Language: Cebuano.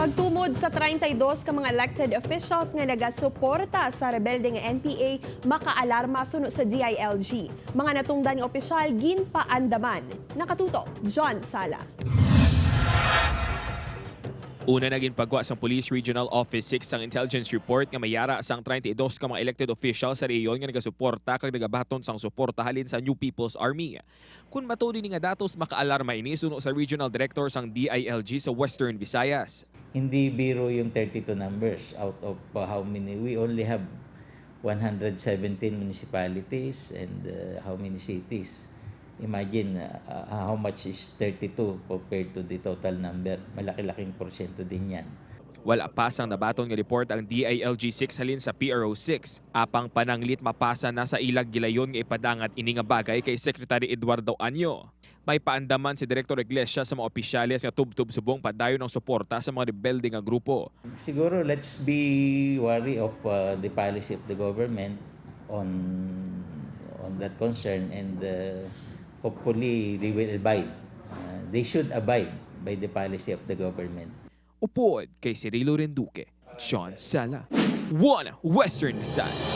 Pagtumod sa 32 ka mga elected officials nga nagasuporta sa rebelde nga NPA makaalarma, suno sa DILG. Mga natungdan nga opisyal ginpaandaman. Nakatutok, John Sala. Una, naging pagwa sa Police Regional Office 6 ang intelligence report nga mayara sang 32 ka mga elected official sa rehiyon nga nagasuporta kag nagabaton sang suporta halin sa New People's Army. Kung matuod ini nga datos, makaalarma ini, suno sa Regional Director sang DILG sa Western Visayas. Hindi biro yung 32 numbers out of how many. We only have 117 municipalities and how many cities. Imagine how much is 32 compared to the total number. Malaki-laking porsyento din yan. Wala pa sang nabaton nga report ang DILG 6 halin sa PRO 6. Apang pananglit mapasa na sa ilang gilayon nga ipadangat ini nga bagay kay Secretary Eduardo Año. May paandaman si Director Iglesia sa mga opisyales nga tubtob subong padayon ng suporta sa mga rebelde nga grupo. Siguro let's be wary of the policy of the government on that concern and hopefully they will abide. They should abide by the policy of the government. Upod kay Cirilo Renduque, John Sala, One Western Visayas.